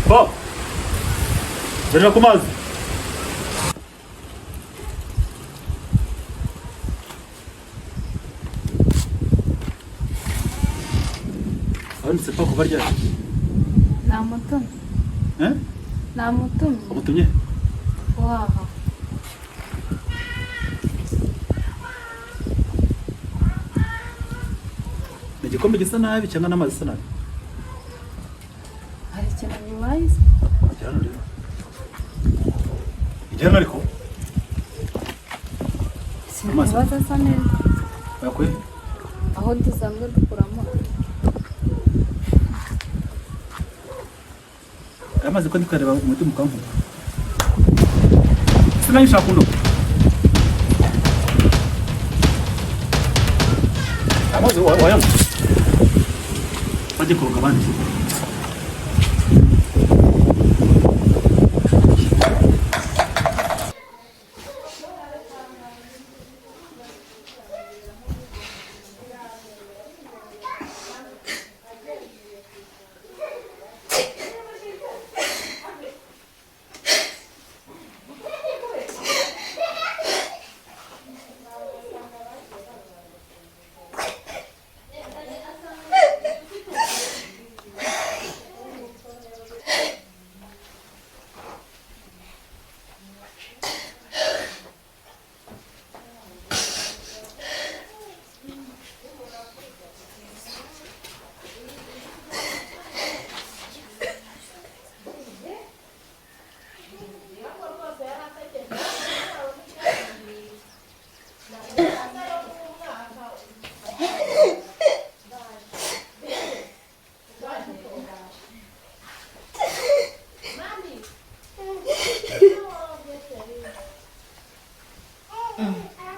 Ba! Zanira ku mazi. Abonetse pa kuva ryari? Namutumye. Eh? Namutumye. Wamutumye? Guhaha. Ni igikombe gisa nabi cyangwa n'amazi asa nabi? Hari ikintu bibaye se? Ijya hano rero. Ijya hano ariko. Sinibaza asa neza. Bayakuye? Aho dusanzwe dukuramo. Aya mazi ko ndi kuyareba umutima ukankuba. Ese nanjye ushaka kundoga? Aya mazi wayanywa? Bajye kuroga abandi.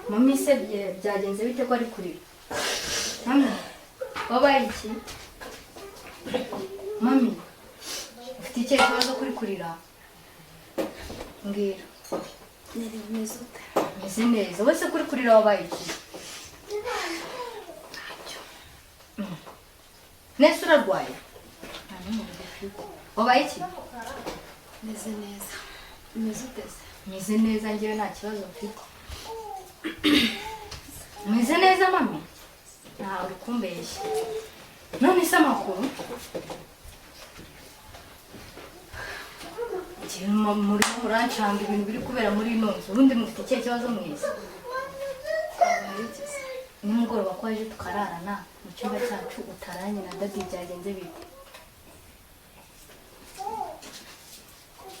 Mami se byagenze bite ko ari kurira? Mami, wabaye iki? Mami, ufite ikihe kibazo kuri kurira? Mbwira. Nari meze ute? Meze neza. Wese kuri kurira wabaye iki? Ntacyo. Nese urarwaye? Nta n'umuriro ufite. Wabaye iki? Meze neza. Meze ute se? Meze neza, njyewe nta kibazo mfite. Meze neza mami? Ntawe uri kumbeshya. None se amakuru? Njyewe murimo murancanga ibintu biri kubera muri ino nzu. Ubundi mufite ikihe kibazo mwese? Wabaye iki se? Nimugoroba ko waje tukararana mu cyumba cyacu utaranye na dadi, byagenze bite?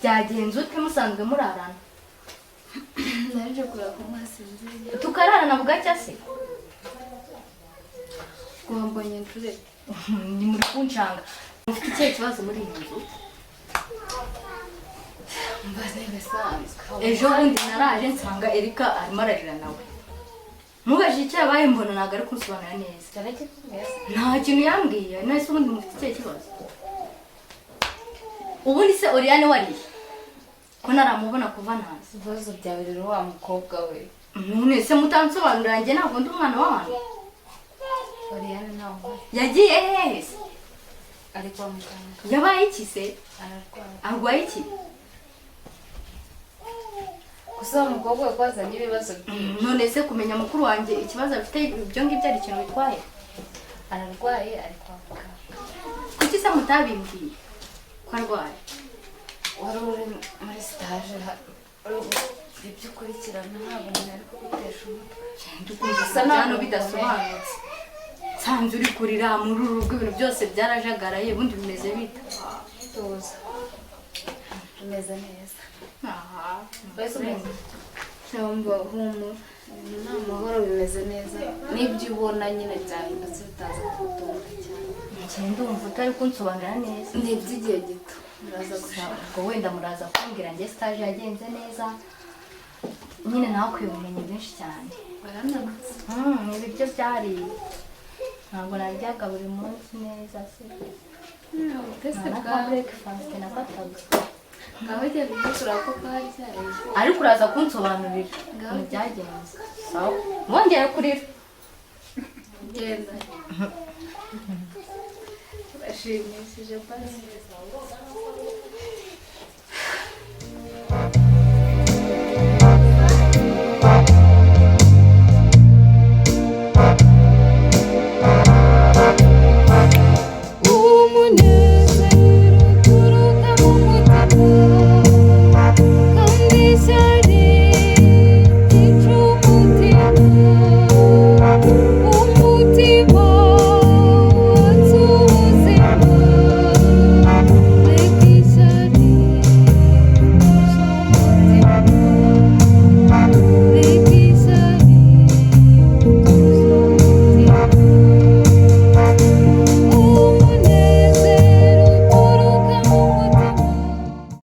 Byagenze ute musanzwe murarana? Naje kureba ko mwasinziriye. Tukararana bugacya se? Wambonye inshuro. Ni muri kuncanga. Mufite ikihe kibazo muri iyi nzu? Mbaze ibisanzwe. Ejo bundi naraje nsanga Erika arimo ararira nawe. Mubajije icyo yabaye mbona ntabwo ari kunsobanurira neza. Yarakikubwiye se? Nta kintu yambwiye. None se ubundi mufite ikihe kibazo? Ubundi se Oriane wariye? Ko naramubona kuva naza. Ibibazo byawe rero wa mukobwa we. None se mutansobanurira, njye ntabwo ndi umwana w'abantu. Oriane ntawe uhari. Yagiye hehe se? Ari kwa muganga. Yabaye iki se? Ararwaye. Arwaye iki? Gusa wa mukobwa we ko azanye ibibazo byinshi. None se kumenya mukuru wanjye ikibazo afite, ibyo ngibyo ari ikintu bitwaye? Ararwaye, ari kwa muganga. Kuki se mutabimbwiye ko arwaye? Wari uri muri stage, ibyo ukurikirana ntabwo umuntu ari kugutesha umutwe. Gusa hano bidasobanutse, nsanze uri kurira muri uru rugo, ibintu byose byarajagaraye. Ubundi bimeze bite? Tuza. Umeze neza. Aha. Wese umeze. Cyangwa humura. Ibintu ni amahoro, bimeze neza. N'ibyo ubona nyine byahindutse bitaza kugutunga cyane. Njye ndumva utari kunsobanurira neza. Ni iby'igihe gito. Muraza gushaka. Ubwo wenda muraza kumbwira. Njye stage yagenze neza nyine, nawe ubumenyi bwinshi cyane. Warananutse. Ibiryo byari, ntabwo naryaga buri munsi neza se. Ubutese nta bwawe. Breakfast nafataga. Ngaho genda ujye kureba ko karyariye. Ariko uraza kunsobanurira ukuntu byagenze. Sawa, mwongere kurira. Genda. Urashimishije basi.